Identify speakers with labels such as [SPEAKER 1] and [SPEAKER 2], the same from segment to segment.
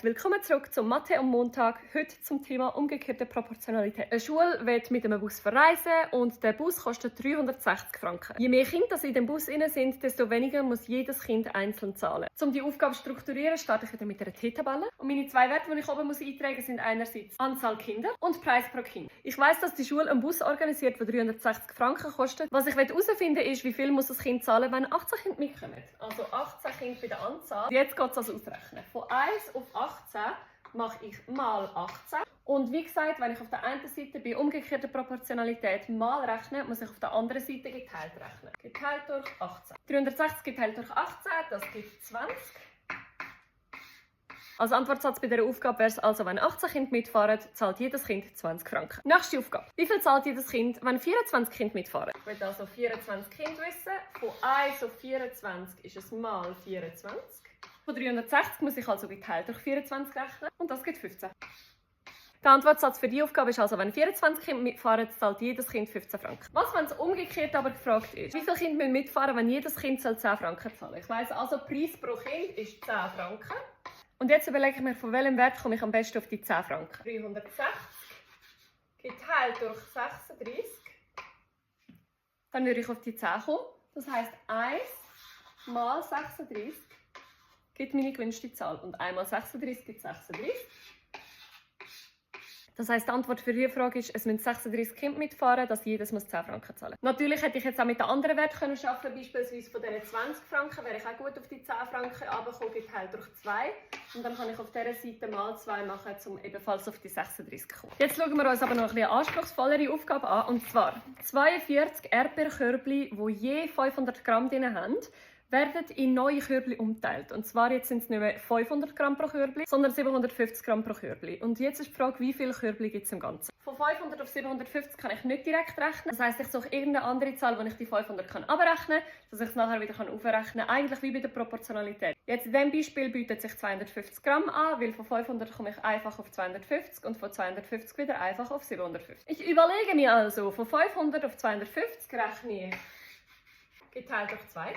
[SPEAKER 1] Willkommen zurück zum Mathe am Montag. Heute zum Thema umgekehrte Proportionalität. Eine Schule wird mit einem Bus verreisen und der Bus kostet 360 Franken. Je mehr Kinder in dem Bus sind, desto weniger muss jedes Kind einzeln zahlen. Um die Aufgabe zu strukturieren, starte ich wieder mit einer T-Tabelle. Und meine zwei Werte, die ich oben eintragen muss, sind einerseits Anzahl Kinder und Preis pro Kind. Ich weiss, dass die Schule einen Bus organisiert, der 360 Franken kostet. Was ich herausfinden will, ist, wie viel muss das Kind zahlen, wenn 18 Kinder mitkommen. Also 18 Kinder bei der Anzahl. Jetzt geht es also ausrechnen. Von 1 auf 18 mache ich mal 18. Und wie gesagt, wenn ich auf der einen Seite bei umgekehrter Proportionalität mal rechne, muss ich auf der anderen Seite geteilt rechnen. Geteilt durch 18. 360 geteilt durch 18, das gibt 20. Als Antwortsatz bei dieser Aufgabe wäre es also, wenn 18 Kinder mitfahren, zahlt jedes Kind 20 Franken. Nächste Aufgabe. Wie viel zahlt jedes Kind, wenn 24 Kinder mitfahren? Ich will also 24 Kinder wissen. Von 1 auf 24 ist es mal 24. Von 360 muss ich also geteilt durch 24 rechnen und das gibt 15. Der Antwortsatz für die Aufgabe ist also, wenn 24 Kinder mitfahren, zahlt jedes Kind 15 Franken. Was, wenn es umgekehrt aber gefragt ist? Wie viele Kinder müssen mitfahren, wenn jedes Kind 10 Franken zahlen? Ich weiss also, Preis pro Kind ist 10 Franken. Und jetzt überlege ich mir, von welchem Wert komme ich am besten auf die 10 Franken. 360 geteilt durch 36. Dann würde ich auf die 10 kommen. Das heisst, 1 mal 36 gibt meine gewünschte Zahl. Und 1 mal 36 gibt 36. Das heisst, die Antwort für diese Frage ist, es müssen 36 Kinder mitfahren, dass jedes 10 Franken zahlen muss. Natürlich hätte ich jetzt auch mit den anderen Werten arbeiten können. Beispielsweise von diesen 20 Franken wäre ich auch gut auf die 10 Franken runtergekommen, geteilt durch 2. Und dann kann ich auf dieser Seite mal 2 machen, um ebenfalls auf die 36 zu kommen. Jetzt schauen wir uns aber noch eine anspruchsvollere Aufgabe an. Und zwar 42 Erdbeerkörbchen, die je 500 Gramm drin haben, werden in neue Körbchen umgeteilt. Und zwar jetzt sind es nicht mehr 500 Gramm pro Körbchen, sondern 750 Gramm pro Körbchen. Und jetzt ist die Frage, wie viele Körbchen gibt es im Ganzen? Von 500 auf 750 kann ich nicht direkt rechnen. Das heisst, ich suche irgendeine andere Zahl, wo ich die 500 abrechnen kann, dass ich es nachher wieder aufrechnen kann. Eigentlich wie bei der Proportionalität. Jetzt in diesem Beispiel bietet sich 250 Gramm an, weil von 500 komme ich einfach auf 250 und von 250 wieder einfach auf 750. Ich überlege mir also, von 500 auf 250 rechne ich geteilt durch 2.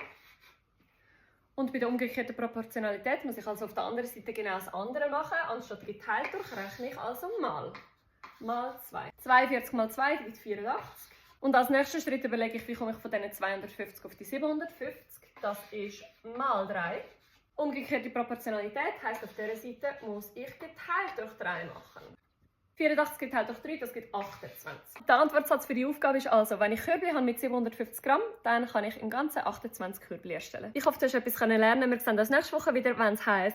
[SPEAKER 1] Und bei der umgekehrten Proportionalität muss ich also auf der anderen Seite genau das andere machen. Anstatt geteilt durch rechne ich also mal 2. 42 mal 2 gibt 84. Und als nächsten Schritt überlege ich, wie komme ich von diesen 250 auf die 750. Das ist mal 3. Umgekehrte Proportionalität heisst, auf dieser Seite muss ich geteilt durch 3 machen. 84 geteilt durch 3, das gibt 28. Der Antwortsatz für die Aufgabe ist also, wenn ich Körbchen habe mit 750 Gramm, dann kann ich im Ganzen 28 Körbchen erstellen. Ich hoffe, du hast etwas lernen können. Wir sehen uns nächste Woche wieder, wenn es heisst